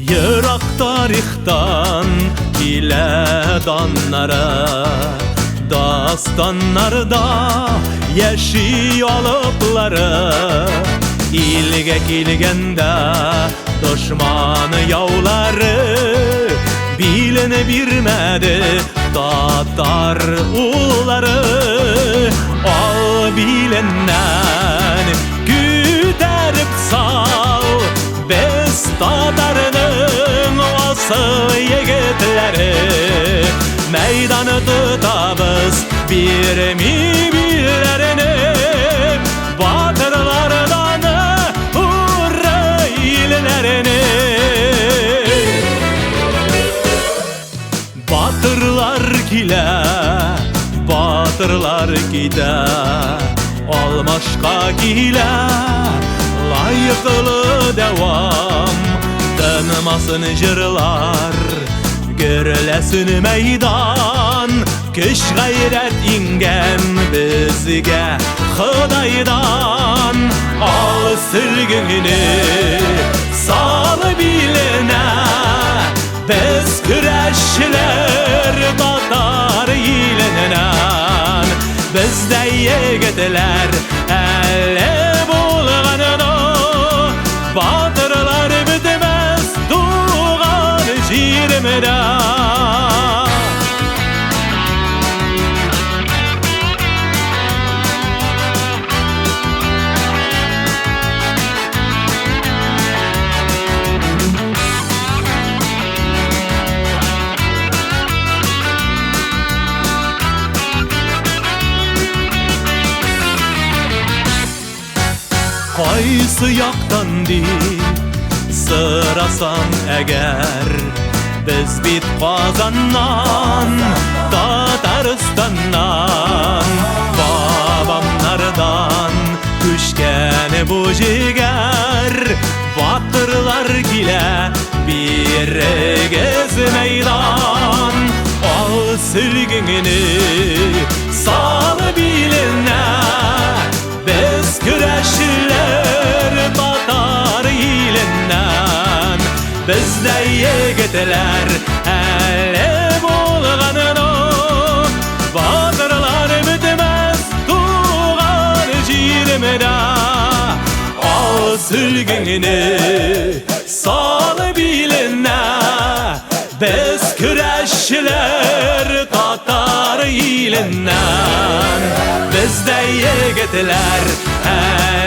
Ерак тарихтан килә даннары, Дастаннарда яши алыплары. Илгә килгәндә дошман яулары, Билен бирмәде татар уллары. Ал биленнән күтәреп сал, без татарның асыл егетләре. Мәйданы тотабыз, бирми билләрне, Батырлардан уры илләрне. Батырлар килә, батырлар китә, Алмашка килә лаеклы дәвам. Тынмасын җырлар, гөрләсен мәйдан, Көч гайрәт иңгән безгә Ходайдан. Ал сөлгеңне, сал биленә, Без көрәшчеләр татар иленнән. Бездә егетләр әле булганда, Батырлар бетмәс туган җиремдә. Кайсы яктан дип сорасаң әгәр, Без бит Казаннан, Татарстаннан. Бабамнардан күчкән бу җегәр, Батырлар килә, бирегез мәйдан. Ал сөлгеңне, сал биленә, Без көрәшчеләр татар иленнән. Бездә егетләр әле булганына, Батырлар бетмәс туган җиремдә. Ал сөлгеңне, сал биленә, Без көрәшчеләр татар иленнән. Бездә егетләр әле